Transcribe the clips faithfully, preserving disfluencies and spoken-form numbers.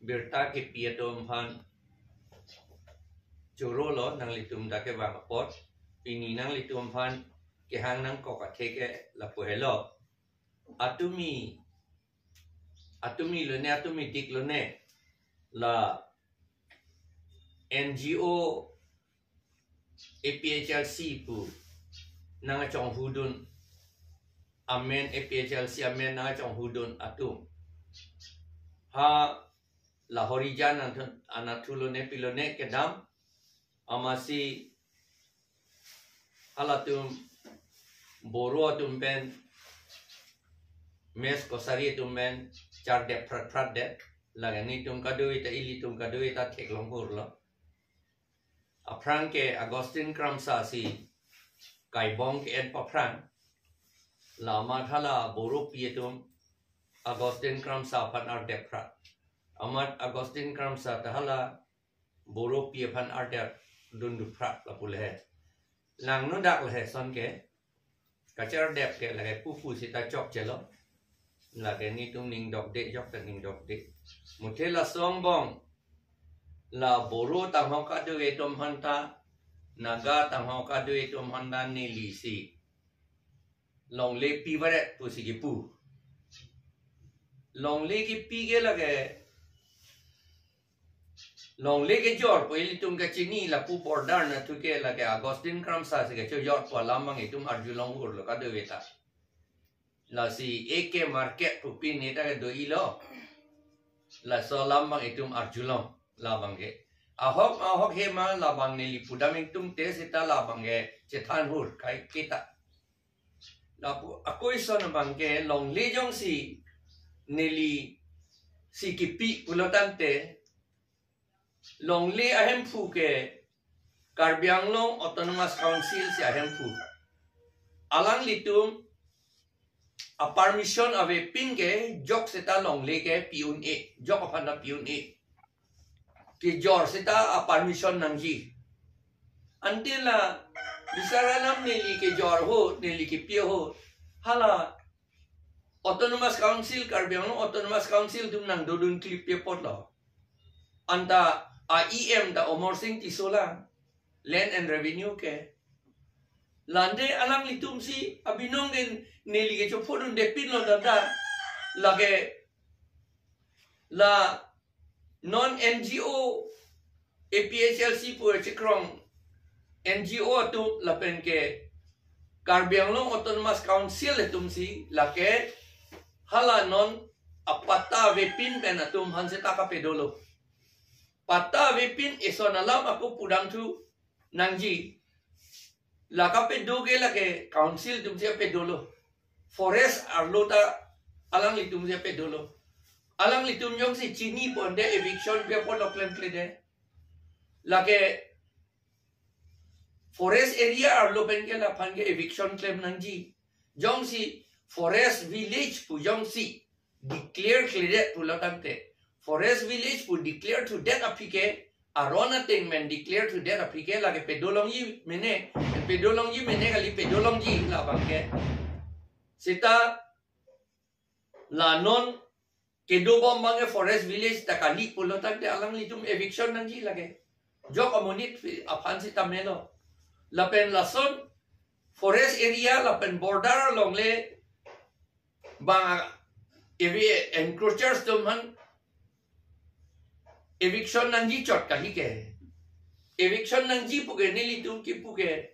birta kepi atum aphan choro lo, nanglitum dak kevang apot. Pini nanglitum aphan kehang nangkok athe ke lapu helo. Atumi, atumi lone, atumi dik lone, la N G O A P H L C pu nangchonghudun amen, A P H L C amen nangchonghudun atum, ha la Horijan anathu, anathu lone pi lone kedam, amatsi halatum Boro atum pen, Mech Kachari atum pen chardep phrat phrat det. Lake netum kadokave ta, ilitum kadokave ta theklong hur lo. Aphrang ke Augustine Kramsa si kaibong ke-en paphrang. La amat hala Boropi atum Augustine Kramsa aphan ardep phrat. Amat Augustine Kramsa ta hala Boropi aphan ardep dundun phrat lapu le he. Langno dak le he ason ke. Kachardep ke lake pupu seta chokchelo. Lake netum ning dokde, jok ta ning dokde. Muthe lason angbong, la Boro tanghok kadokave atum aphanta, Naga tanghok kadokave atum aphanta neli si longle pi varet pusi kipu. Longle kipi ke lake, longle kejor pu ilitum kachini, lapu border anathu ke lake Augustine Kramsa si kachojor pu alam abang itum arjulong hur lo kadokave ta. Lasi A K Market pu pini ta kedo-i lo. Laso alam abang itum arjulong labang ke. Ahok ahok he ma labang neli pudam ingtungte seta labang ke chethan hur kai kita. Lapu ako ison abang ke longle jongsi neli si kipi pulo tangte, longle ahemphu ke Karbi Anglong Autonomous Council si ahemphu. Alanglitum a-permission avepin ke jok seta longle ke pi un-e, jok aphan ta pi un-e. Kejor seta a-permission nangji. Ante la bisar alam neli kejor ho, neli kipi ho, hala Autonomous Council, Karbi Anglong Autonomous Council atum nangdodun klip pe apotlo. Anta a-E M ta Amarsing Tisso lang, Land and Revenue ke. Lante alanglitum si abinong den neli kechophodun depin lo dada. Lake la non N G O, A P H L C pu chekrong N G O atum lapen ke Karbi Anglong Autonomous Council atum si lake hala non apatta avepin pen atum aphan seta kapedolo. Patta avepin eson alam ako pudamthu nangji. La kapedo ke lake council atum si pedo lo. Forest arlo ta alanglitum si pedo lo. Alanglitum jongsi chini ponte eviction pe apotlo klemkledet. Lake forest area arlo pen ke laphan ke eviction klem nangji. Jongsi forest village pu jongsi declare kledet pulo tangte, forest village pu declare thudet aphi ke, aron ateng pen declare thudet aphi ke lake pedolongji mene, pedolongji mene kali, pedolongji labang ke. Seta la non kedobom abang ke forest village ta kali pulo tangte alanglitum eviction nangji lake. Jok amonit aphan seta melo. Lapen lason forest area lapen border along le bang evi encroachers atum aphan eviction nangji chot kali ke. Eviction nangji pu ke nelitum kipu ke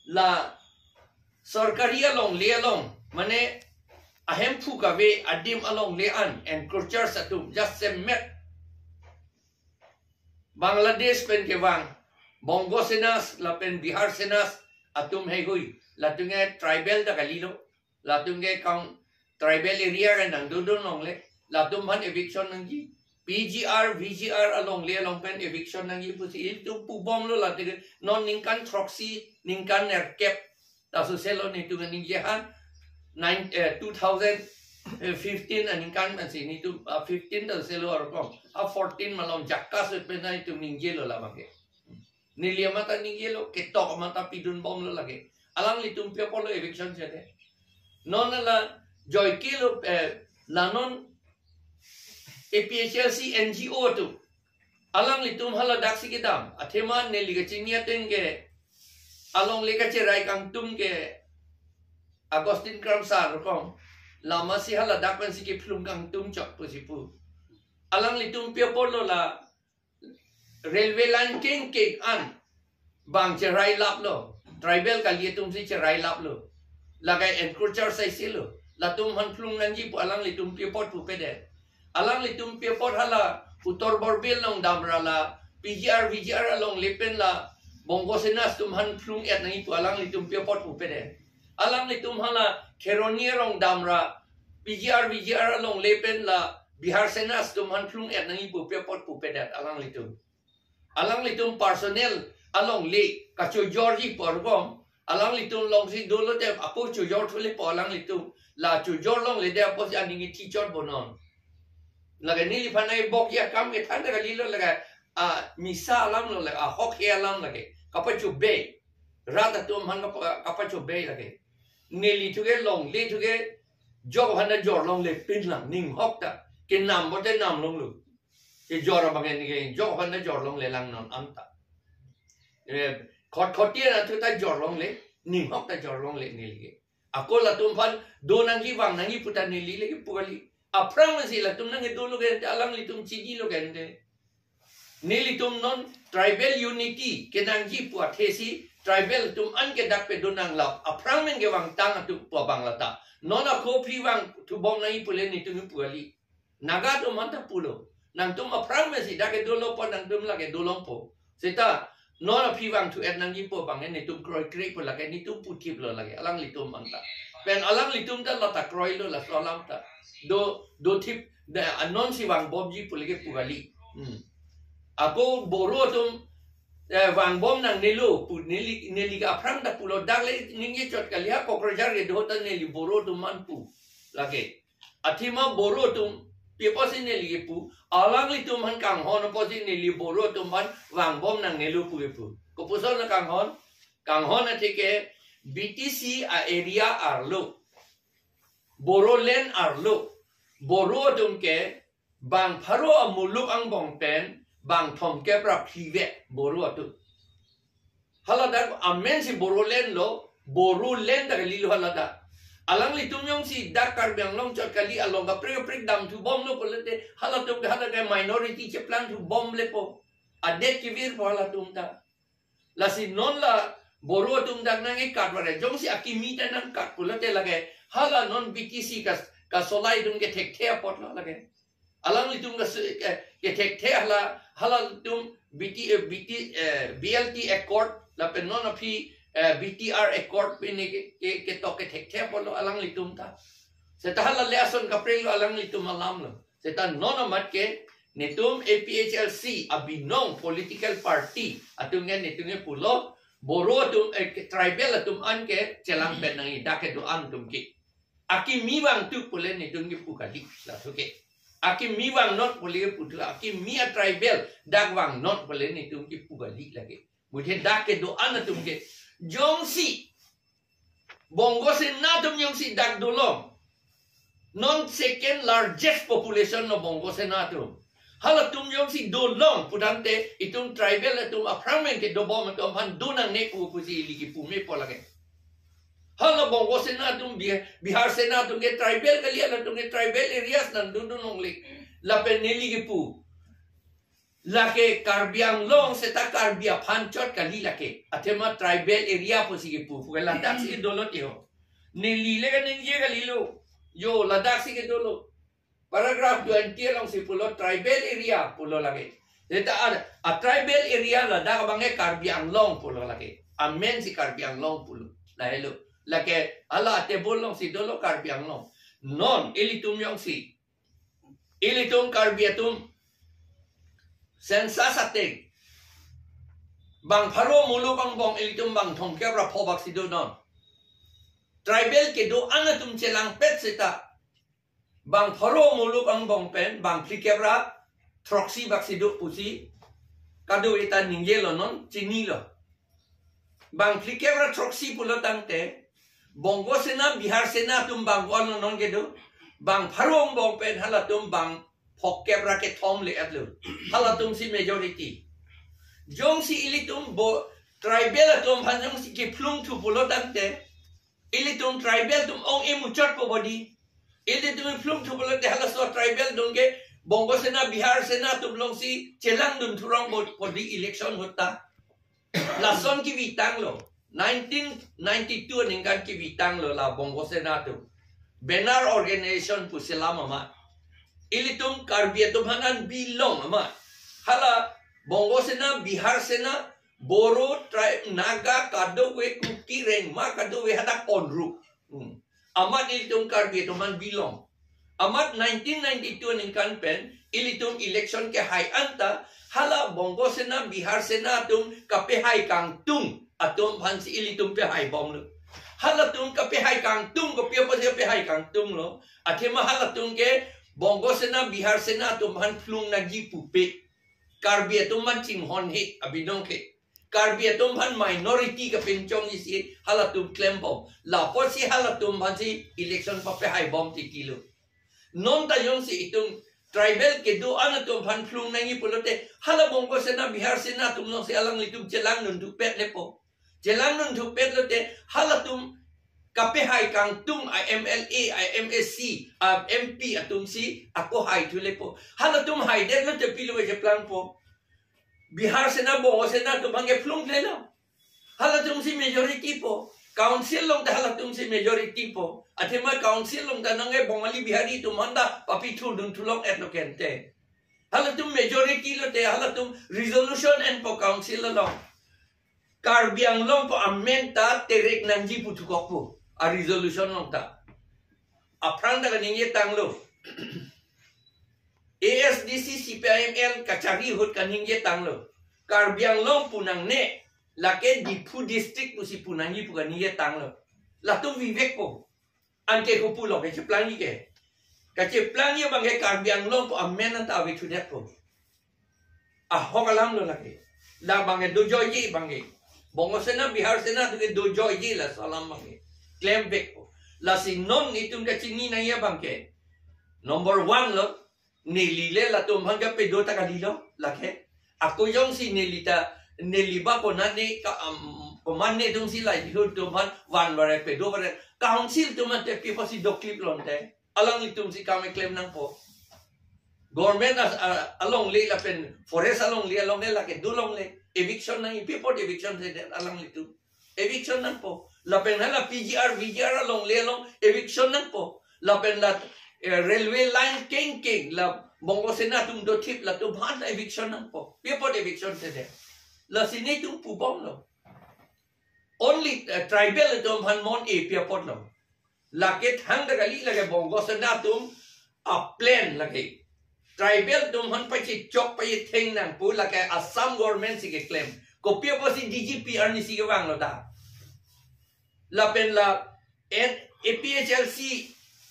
la sorkari along le along, mane ahemphu kave adim along le an encroachers atum jasemet Bangladesh pen kevang Bongo Senas lapen Bihar Senas atum heihui, latum ke tribal ta kalilo, latum ke kang tribal area ke nangdodun longle, latum aphan eviction nangji. P G R, V G R along le along pen eviction nangji pusi itum pubomlo, latum ke non ningkan throksi, ningkan nerkep ta soselo netum ningje han. Nine, eh, two thousand fifteen aningkan pensi netum, ah, fifteen ta soselo arpong. Ah, fourteen malom jakka se pen netum ningjelo labang ke. Neli amat ta ningjelo, ketok amat ta pidunbomlo lake. Alanglitum pe apotlo eviction sete. Non la joike lo, eh, la non A P H L C N G O atum, alanglitum haladak si kedam. Athema neli kachini ateng ke, alongle kacherai kangtum ke Augustine Kramsa rokong, lama si haladak pen si kephlung kangtum chok pusi pu. Alanglitum pi apotlo la railway line kengkeng an bang cherai laplo, tribal kali atum si cherai laplo. Lake encroacher saisi lo. Latum aphan phlung nangji pu alanglitum pi apot pupedet? Alanglitum pi apot hala Uttar Borbil along damra la P G R, V G R alongle pen la Bongo Sena atum aphan phlung-et nangji pu alanglitum pi apot pupedet? Alanglitum hala Kheroni arong damra P G R, V G R alongle pen la Bihar Sena atum aphan phlung-et nangji pu pi apot pupedet alanglitum? Alanglitum personal alongle kachojorji pu arkom, alanglitum along si dolo te apo chojor thule pu alanglitum, la chojor longledet apotsi aning ithi chot bonon. Lake neliphan ai bok ya kam kethan ta kalilo, lake a misa alam lo, lake ahokhe alam lake. Kapachobei. Rat atum aphan kapa-, kapachobei lake. Neli thuke longle thuke jok aphan ta jor longle pinlang, ning hok ta. Kenam pote nam longlo. Kejor abang en ke jok aphan ta jor longlelang non anta. Eh, khot khoti na thu ta jor longle, ning hok ta jor longle neli ke. Ako latum aphan do nangji vang nangji pu ta neli le kepu kali. Aphrang si latum nang dolo ke ente, alanglitum chinilo ke ente. Nelitum non tribal unity kenangji pu athe si tribal atum an ke dak pedo nanglap. Aphrang men kevang tang atum pu abang lata. Non ako aphi vangthu bom nangji pule netum pu kali. Naga atum aphan ta pulo. Nangtum aphrang men si dak kedolo po, nangtum lake dolongpo. Seta non aphi vangthu-et nangji pu abang netum kroikre pu lake netum puthiplo lake alanglitum aphan ta. Pen alanglitum ta lata kroilo laso alam ta. Do, dothip, da, anon si vangbomji pu lake pu kali. Hmm. Ako Boro atum, eh, vangbom nangnelo pu neli, neli ke aphrang ta pulo, dak le ningje chot kali, ha Kokrajhar kedo ta neli Boro atum aphan pu. Lake. Athema Boro atum, pi apotsi neli kepu, alanglitum aphan kanghon apotsi neli Boro atum aphan vangbom nangnelo pu kepu. Kopuson na kanghon? Kanghon athe ke B T C a-area arlo, Bodoland arlo, Boro atum ke bang pharo amuluk angbong pen bang thomkep ra phli vet Boro atum. Haladak amen si Bodoland lo, Bodoland ta kalilo haladak. Alanglitum jongsi dak Karbi Anglong chot kali along kaprek kaprek damthu bomlo pulote, halatum ke hadak ke minority cheplangthu bom lepo. Adet kevirpo halatum ta. Lasi non la Boro atum dak nangkekat vare, jongsi akimi ta nangkat pulote lake, hala non B T C kas-, kasolai atum kethekthe apotlo lake. Alanglitum kas-, ke, kethekthe hala, halatum B T, eh, B T, eh, B L T Accord, lapen non aphi, eh, B T R Accord pini ke, ke, ketok kethekthe apotlo alanglitum ta. Seta hala le ason kaprek lo alanglitum alam lo. Seta non amat ke netum A P H L C abinong political party atum ke netum ke pulo, Boro atum, eh, ke tribal atum an ke chelang pen nangji dak kedo-an atum ke. Akimi vangthu pule netum kepu kali, laso ke. Akimi vangnon pule puthu, akimi a-tribal dak vangnon pule netum kepu kali lake. Muthe dak kedo-an atum ke. Jongsi Bongo Sena atum jongsi dak dolong, non second largest population lo Bongo Sena atum. Halatum jongsi dolong putangte itum tribal atum aphrang men kedobom atum aphan do nangne pu pusi ili kepu mepo lake. Hala Bongo Sena atum Bi-, Bihar Sena atum ke tribal kali, halatum ke tribal areas nangdodun longle. Lapen neli kepu, lake Karbi Anglong seta Karbi aphan chot kali lake. Athema tribal area pusi kepu, pu ke ladak si dolo tiho. Neli le kaningje kalilo. Yo, ladak si kedolo. Paragraph twenty along si pulo tribal area pulo lake. Seta a, a-tribal area ladak abang ke Karbi Anglong pulo lake. Amen si Karbi Anglong pulo. Lahelo. Lake hala table along si dolo Karbi Anglong. Non ilitum jongsi, ilitum Karbi atum census ateng bang pharo muluk angbong ilitum bang thomkep ra pho bak si donon. Tribal kedo-an atum chelangpet seta bang pharo muluk angbong pen bang phlikep ra throksi bak si do pusi kadokave ta ningjelo, non chinilo. Bang phlikep ra throksi pulo tangte, Bongo Sena, Bihar Sena atum bang ko-an lo non kedo, bang pharo angbong pen halatum bang phokep ra kethom le-etlo. Halatum si majority. Jongsi ilitum bo tribal atum aphan jongsi kephlung thu pulo tangte, ilitum tribal atum ong-e muchot po bodi. Ilitum phlung thu pulote halaso tribal atum ke Bongo Sena, Bihar Sena atum alongsi chelangdun thurong bo bodi election ahut ta. Lason kevitanglo. Nineteen ninety-two aningkan kevitanglo la Bongo Sena atum. Banner organization pu selam amat. Ilitum Karbi atum aphan an bilong amat. Hala Bongo Sena, Bihar Sena, Boro tribe, Naga kadokave, Kuki, Rengma kadokave hadak ponru. Hmm. Amat ilitum Karbi atum aphan bilong. Amat nineteen ninety-two aningkan pen ilitum election kehai anta hala Bongo Sena, Bihar Sena atum kapehai kangtung atum aphansi ilitum pehai bomlo. Halatum kapehai kangtung, kopi apotsi kapehai kangtunglo? Athema halatum ke Bongo Sena, Bihar Sena atum aphan phlung nangji pupe. Karbi atum aphan chinghon he abinong ke. Karbi atum aphan minority kapinchong isi halatum klembom. Lapotsi halatum aphansi election papehai bom titilo. Non ta jongsi itum tribal kedo-an atum aphan phlung nangji pulote hala Bongo Sena, Bihar Sena atum alongsi alanglitum chelangdun thupet lepo. Chelangdun thupet lote halatum kapehai kangtung a M L A, a M A C, a M P atumsi ako hai thu lepo. Halatum haidet lote pilo cheplangpo? Bihar Sena, Bongo Sena atum aphan ke phlung lelo. Halatumsi majority po. Council along ta halatumsi majority po. Athema council along ta nangke Bongali Bihari atum aphan ta papi thudun thulong-etlo kente. Halatum majority lote halatum resolution enpo council along. Karbi Anglong pu amen ta terek nangji pu thukokpo a resolution along ta. Aphrang ta kaningjetanglo. A S D C, C P I M L kachari ahut kaningjetanglo. Karbi Anglong pu nangne, lake Diphu district pusi pu nangji pu kaningjetanglo. Latum vivek po. Anke kopulo ke cheplangji ke? Kacheplangji abang ke Karbi Anglong pu amen anta ave thudetpo. Ahok alamlo lake. La abang ke dojoiji abang ke. Bongo Sena, Bihar Sena atum ke dojoiji laso alam abang ke. Klem vekpo. Lasi non itum kachini nangji abang ke. Number one lo, neli le latum aphan kapedo ta kalilo, lake. Ako jongsi neli ta, neli ba konane ka, um, komatne atumsi lahei atum aphan van bare pedo bare. Council atum ante pi apotsi doklip lonte? Alanglitumsi kam keklem nangpo. Government as-, a-, alongle lapen forest alongle, alongle lake dolongle. Eviction nangji, pi apot eviction sedet alanglitum? Eviction nangpo. Lapen hala P G R, V G R alongle along eviction nangpo. Lapen la, eh, railway line kengkeng la Bongo Sena atum dothip latum aphan eviction nangpo. Pi apot eviction sedet? Lasi netum pubomlo. Only, eh, tribal atum aphan mon-e pi apotlo? Lake thangta kali, lake Bongo Sena atum a plan lake. Tribal atum aphan pachechok pachetheng nang pu lake Assam government si keklem. Kopi apotsi D G P arnisi kevanglo ta? Lapen la N-, A P H L C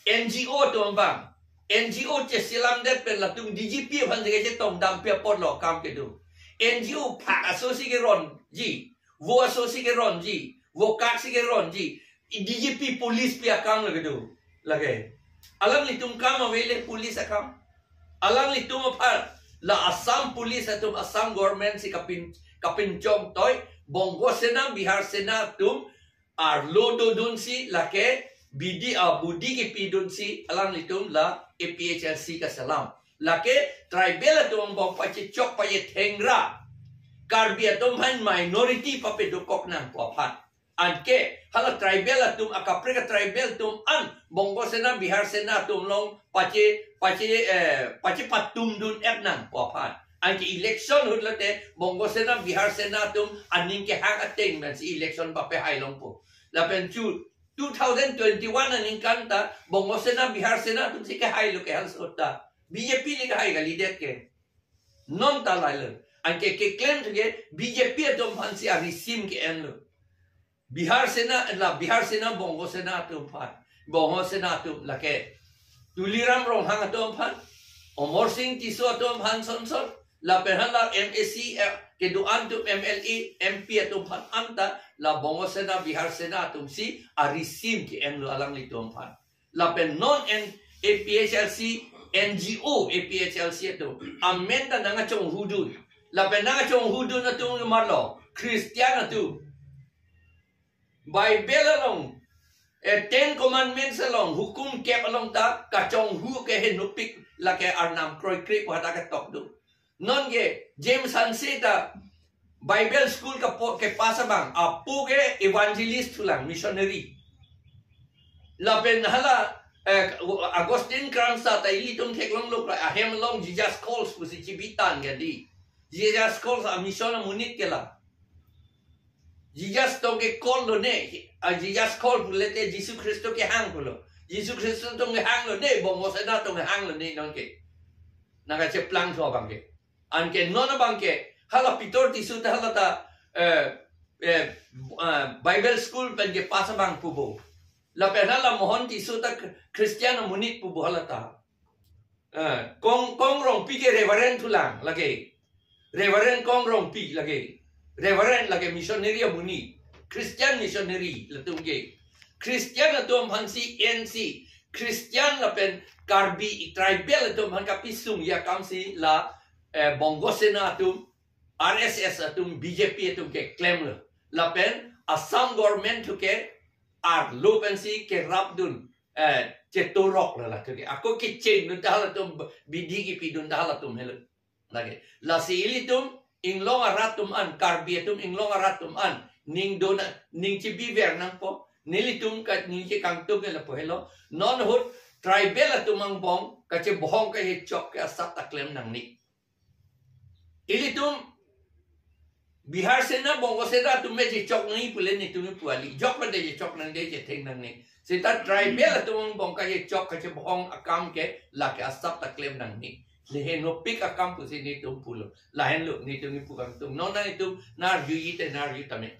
N G O atum abang. N G O cheselamdet pen latum D G P aphan si kachetongdam pi apotlo akam kedo? N G O phak aso si keronji. Vo aso si keronji, vo kak si keronji, D G P police pi akam lake do, lake. Alanglitum kam ave le police akam? Alanglitum aphan la Assam police atum, Assam government si kapin, kapinchong toi, Bongo Sena, Bihar Sena atum arlo dodunsi lake bidi a budi kepidunsi alanglitum la A P H L C kaselam. Lake tribal atum angbong pachechok pachetheng ra Karbi atum aphan minority papedo kok nangpo aphan. Anke hala tribal atum, akaprek a tribal atum an Bongo Sena, Bihar Sena atum along pache, pache, eh, pachepatumdun-et nangpo aphan. Anke election ahut lote Bongo Sena, Bihar Sena atum aning kehang ateng pensi election papehai longpo. Lapen chu two thousand twenty-one aningkan ta Bongo Sena, Bihar Sena atumsi kehailo ke halaso ta. B J P le kehai kalidet ke. Non ta lailo. Anke keklem thu ke B J P atum aphansi arisim ke-enlo. Bihar Sena, la Bihar Sena, Bongo Sena atum aphan. Bongo Sena atum lake Tuliram Ronghang atum aphan, Amarsing Tisso atum aphan sonson, lapen hala M A C, eh, kedo-an atum, M L A, M P atum aphan anta, la Bongo Sena, Bihar Sena atumsi arisim ke-enlo alanglitum aphan. Lapen non en A P H L C, N G O A P H L C atum. Amen ta nangkachonghu dun. Lapen nangkachonghu dun atum marlo, Christian atum. Bible along, eh, Ten Commandments along, hukum kep along ta kachonghu ke henopik, lake Arnam kroikre pu hadak ketok do. Non ke James Hanse ta Bible school kapo, kepass abang, apo ke evangelist thulang, missionary. Lapen hala, eh, Augustine Cranmer ta ilitum theklonglo, ahem along Jesus Calls pusi chibi tang ke di. Jesus Calls a mission amonit ke la. Jesus tong ke call lone, a Jesus call pulote Jisu Khristo kehang pulo. Jisu Khristo tong kehang lone, Bongo Sena tong kehang lone non ke. Nangkacheplang tho abang ke. Anke non abang ke, hala Peter Tisso ta hala ta, eh, eh, ah, Bible school pen kepass abang pu bo. Lapen hala Mohon Tisso ta Christian amonit pu bo hala ta. Eh, Kong, Kong Rongpi ke Reverend thulang lake. Reverend Kong Rongpi lake. Reverend lake, missionary amonit. Christian missionary latum ke. Christian atum aphansi N C. Christian lapen Karbi tribal atum aphan kapisung ya akamsi la, eh, Bongo Sena atum, R S S atum, B J P atum keklemlo. Lapen Assam government thu ke arlo pensi kerap dun, eh, chetorok lo la thu ke. Ako kecheng dun ta halatum, bidi kipi dun ta halatum helo. Lake. Lasi ilitum inglong arat atum an, Karbi atum inglong arat atum an, ning dona, ning chibiver nangpo, nelitum ka ning chekangtung ke lapu helo. Non ahut tribal atum angbong kachebohong kahechok ke asap ta klem nangne. Ilitum Bihar Sena, Bongo Sena atum me chechok nangji pule netum pu kali. Jok mate chechok nangde, chetheng nangne. Seta tribal atum angbong kachechok kachebohong akam ke lake asap ta klem nangne. Lehenopik akam pusi netum pulo. Lahenlo netum pu kangtung. Non nangtum nang-arjuji te nang-arju tame.